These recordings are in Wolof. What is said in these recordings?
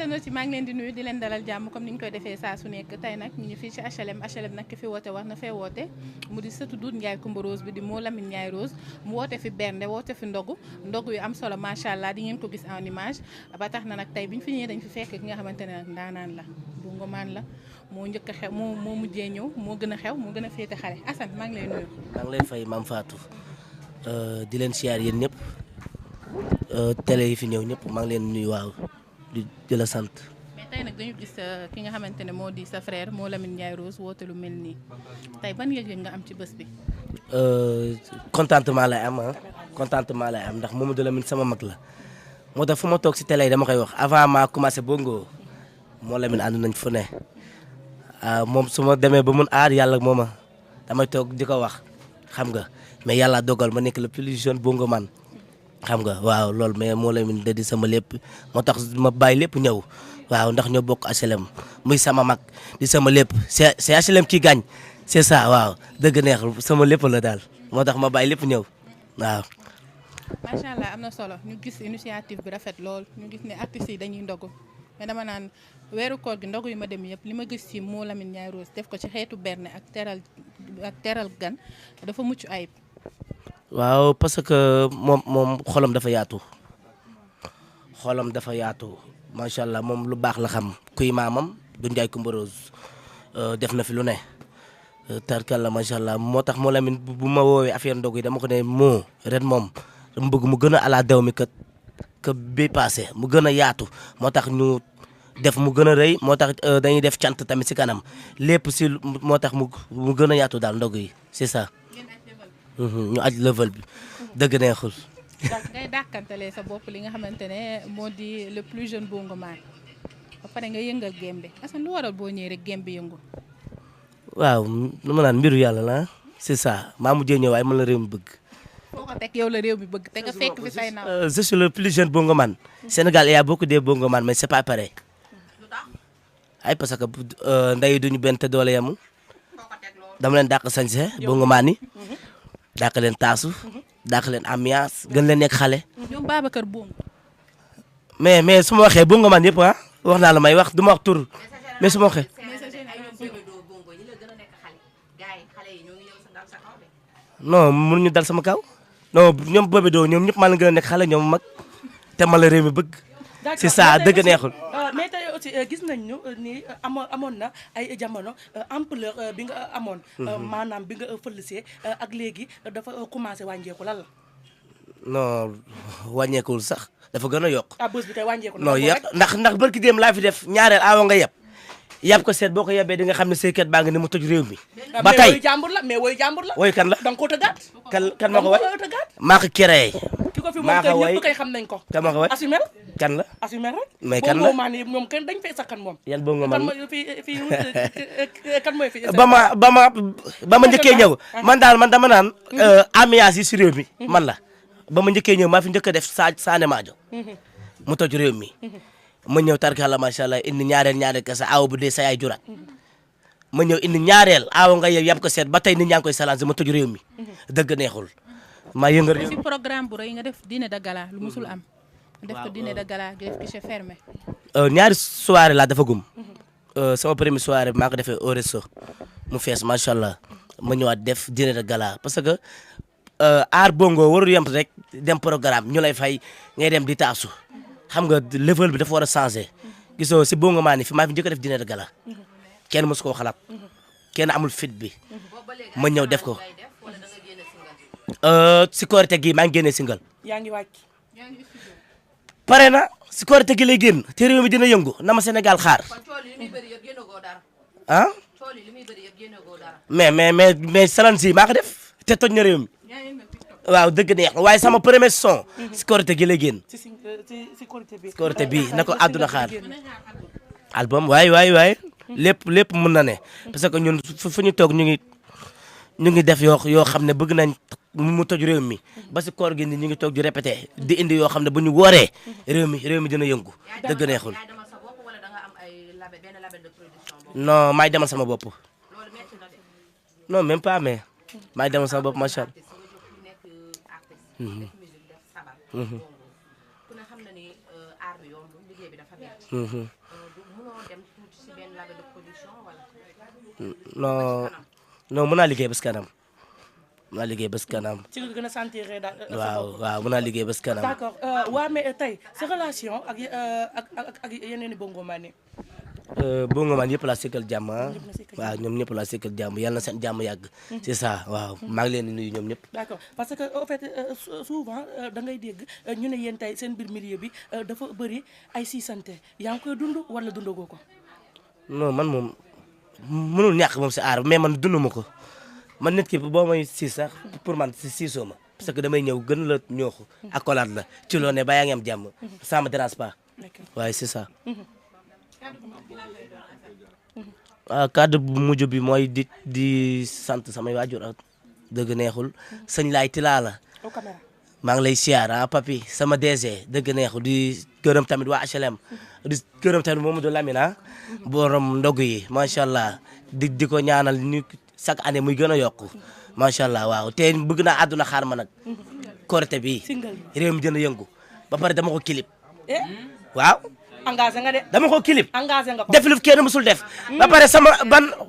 internet yi maa ngi leen di nuyu di leen dalal jàmm comme ni ñu koy defee saa su nekk tey nag ñu ngi fii ci HLM nag ki fi woote war na fee woote mu di sëtu Doudou Ndiaye Coumba Rose bi di moo Lamine Ndiaye Rose mu woote fi bernde woote fi ndogu yu am solo macha allah di ngeen ko gis en image ba tax na nag tey bi ñu fi ñëwee dañ fi fekk ki nga xamante ne nag ndaanaan la bongo maan la moo njëkk a xew moo mujjee ñëw moo gën a xew moo gën a féete xale Assane maa ngi lay nuyu. maa ngi lay fay Mame Fatou di leen siyaar yéen ñëpp télé yi fi ñëw ñëpp maa ngi leen nuyu waaw di la sant. mais tey nag dañu gis ki nga xamante ne moo di sa frère moo Lamine Ndiaye Rose woote lu mel nii tey ban yëg-yëg nga am ci bés bi. contentement lay am contentement lay am ndax Mamadou Lamine sama mag la moo tax fu ma toog si télé yi dama koy wax avant maa commencé bongo moo Lamine ànd nañ fu ne moom su ma demee ba mun aar yàlla mooma damay toog di ko wax xam nga mais yàlla dogal ma nekk le plus jeune bongo man. xam nga waaw loolu mais moo Lamine da di sama lépp moo tax ma bàyyi lépp ñëw waaw ndax ñoo bokk HLM muy sama mag di sama lépp c'est HLM qui gagne c'est ça waaw dëgg neex sama lépp la daal moo tax ma bàyyi lépp ñëw waaw. macha allah am na solo ñu gis initiative bi rafet lool ñu gis ne artistes yi dañuy ndogu mais dama naan weeru koor gi ndogu yu ma dem yëpp li ma gis ci moo Lamine Ndiaye Rose def ko ci xeetu berne ak teral gan dafa mucc ayib. waaw parce que moom xolam dafa yaatu macha allah moom lu baax la xam kuy maamam Doudou Ndiaye Coumba Rose def na fi lu ne tarkal la macha allah moo tax moo Lamine bu ma woowee affaire ndog yi dama ko ne moo ren moom dama bëgg mu gën a ala daw mi que bi passé mu gën a yaatu moo tax ñu def mu gën a rëy moo tax dañuy def cant tamit si kanam lépp si moo tax mu gën a yaatu daal ndog yi c'est ça. ñu aj level bi dëgg neexul. ngay dàkkantalee sa bopp li nga xamante ne moo di le plus jeune bongo man ba pare nga yëngal gem bi Assane lu waral boo ñëwee rek gem bi yëngu. waaw lu ma naan mbiru yàlla la c'est ça maa mujjee ñëw waaye man la réew mi bëgg. foo ko teg yow la réew mi bëgg te nga fekk fi say naaw. je suis le plus jeune bongo man. Sénégal il y a beaucoup de bongo man mais c'est pas pareil. ay parce que nday duñu benn te doole yamu dama leen dàq sañse bongo man yi. dàq leen taasu dàq leen ambiance gën leen nekk xale. ñoom Babacar Bongo. mais su ma waxee bongo man yëpp wax naa la may wax du ma wax tur mais su ma waxee. non mënuñu dal sama kaw non ñoom boobe doo ñoom ñëpp maa la gën a nekk xale ñoom mag te ma la réew mi bëgg. c'est ça dëgg neexul. mais tey aussi gis nañu ni amoon na ay jamono ampleur bi nga amoon. maanaam bi nga fëllisee ak léegi dafa commencé wàññeeku lan la. non wàññeekuwul sax dafa gën a yokk. bés bi kay wàññeeku non yëpp ndax barki dem laa fi def ñaareel aawa nga yab ko seet boo ko yebee di nga xam ne saykat baa ngi ni mu toj réew mi. ba tey mais woy jàmbur la. woy kan la da nga koo tëggaat. kan ma ko way maa ko créé. ki ko fi moom kay ñëpp kay xam nañ ko. kan ma ko way Asumel. kan la Asumel rek. mais kan la bongo maan yi moom kenn dañ fay sakkan moom. yan bongo man kan mooy fi. ba ma njëkkee ñëw man dama naan ambiance yi si réew mi man la ba ma njëkkee ñëw maa fi njëkk a def Sané Madio mu toj réew mi ma ñëw tarkala macha allah indi ñaareel kese aaw bu dee sa yaay juraat ma ñëw indi ñaareel aaw nga yab ko seet ba tey nit ñaa ngi koy salange ma toj réew mi dëgg neexul maa yëngal réew mi. programme bu rëy nga def dîner de gala lu musul am. def ko dîner de gala def guichet fermé. ñaari soirée laa dafa gum sama première soirée maa ko defee au resto mu fees macha allah ma ñëwaat def dîner de gala parce que aar bongo warul yem rek dem programme ñu lay fay ngay dem di taasu xam nga level bi dafa war a changer gisoo si bongo maa ni fi maa fi njëkk a def dîner de gala kenn mosu koo xalaat kenn amul fit bi ma ñëw def ko si korite gi maa ngi génnee single. yaa ngi wàcc. pare na si korite gi lay génn te réew mi dina yëngu na ma Sénégal xaar ah mais salan si maa ko def te toj na réew mi waaw dëgg neex waaye sama premier son si korite gi lay génn si korite bi na ko àdduna xaar album waay lépp mën na ne parce que ñun fu ñu toog ñu ngi def yoo xam ne bëgg nañ mu toj réew mi ba si koor gi ni ñu ngi toog di répété di indi yoo xam ne bu ñu wooree réew mi dina yëngu dëgg neexul non maay demal sama bopp non même pas mais maay demal sama bopp macha allah. mënoo dem tuuti si benn label de production wala. non non mën naa liggéey bés kanam mën naa liggéey bés kanam. ci nga gën a sentir daal. waaw mën naa liggéey bés kanam. d'accord waa mais tey sa relation ak yeneen i bongo maa ne. bongo man yëpp laa sekkal jàmm waaw ñoom ñëpp laa sekkal jàmm yàlla na seen jàmm yàgg. c'est ça waaw maa ngi leen di nuyu ñoom ñëpp. d'accord parce que en fait souvent da ngay dégg ñu ne yéen tey seen biir milieu bi dafa bëri ay siisante yaa ngi koy dund wala dundagoo ko. non man moom mënul ñàkk moom si aar mais man dunduma ko man nit ki boo may siis sax pour man si siisoo ma parce que damay ñëw gën la ñooxu accolade la ci loo ne ba yaa ngi am jàmm ça me dérange pas waaye c'est ça. waaw cadre bu mujj bi mooy di sant samay waajur ak dëgg neexul sëñ laay tilaa la maa ngi lay siyaar papi sama DG dëgg neexul di gërëm tamit waa HLM di gërëm tamit Mamadou Lamina borom ndogu yi macha allah di ko ñaanal ñu chaque année muy gën a yokku macha allah waaw te bëgg naa àdduna xaar ma nag korité bi réew mi gën a yëngu ba pare dama ko clip waaw engagé nga de. dama ko clip engagé nga ko def lu kenn musul def ba pare sama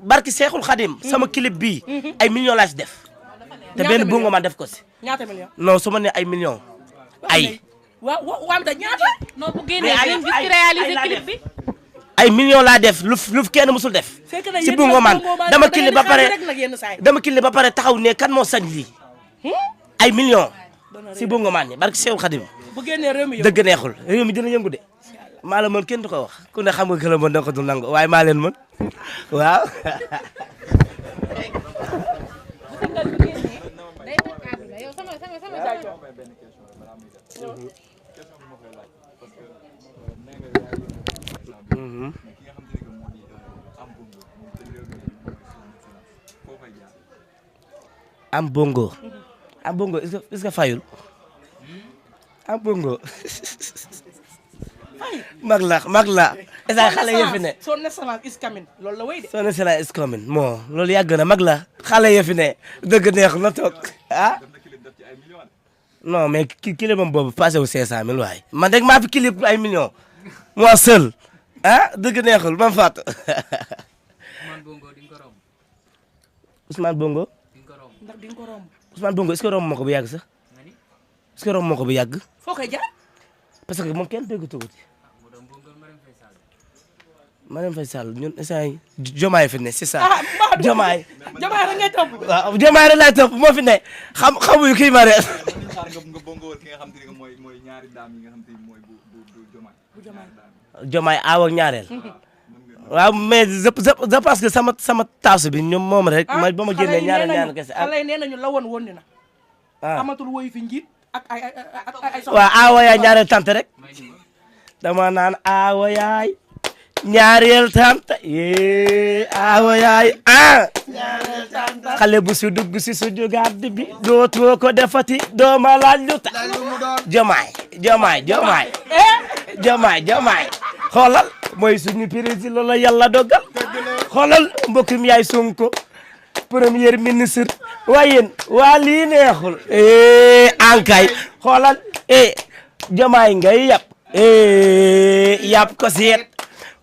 barki Seexul Xadim sama clip bii ay millions laa si def te benn bu nga man def ko si ñaata million non su ma ne ay millions ay waaw da ñaata non bu génnee ngeen gis ci réaliser clip bi. ay millions laa def lu kenn musul def si bu nga man dama clip ba pare taxaw ne kan moo sañ lii ay millions si bu nga man ni barki Seexul Xadim bu génnee réew mi dëgg neexul réew mi dina yëngu de maa la mën kenn du ko wax ku ne xam nga la mën da ko du nangu waaye maa leen mën waaw. am bongo est-ce que fayul am bongo. mag la esa xale yëfi ne son excellence is coming loolu la wéy de son excellence is coming moo loolu yàgg na mag la xale yëfi ne dëgg neex na toog non mais clip am boobu passé wu 500 000 waaye man rek maa fi clip ay millions moi seul dëgg neexul man faatu Ousmane Bongo ndax di nga ko romb Ousmane Bongo est-ce que romb moo ko bu yàgg sax est-ce que romb moo ko bu yàgg foo koy jaar parce que moom kenn dégg tuuti Marième Faye Sall ñun instant yi Diomaye fi ne c'est ça. Diomaye rek ngay topp. waaw Diomaye rek lay topp moo fi ne xamuñu kii Marième. Diomaye aaw ak ñaareel. waaw mais je pense que sama taas bi ñoom moom rek. ba ma génnee ñaareel kese xale yi nee nañu la woon ni na. amatul woy fi njiit ak ay waaw aawa yaay ñaareel tante rek. dama naan aawa yaay. ñaareel tante yee aawa yaay xale bu si dugg si suñu gàdd bi dootoo ko defati dooma laaj lu tax Diomaye xoolal mooy suñu président la yàlla dogal xoolal mbokkum yaay Sonko premier ministre waaye waa lii neexul ankay xoolal Diomaye ngay yàpp ko seet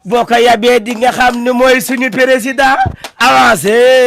boo ko yabee di nga xam ne mooy suñu président avancé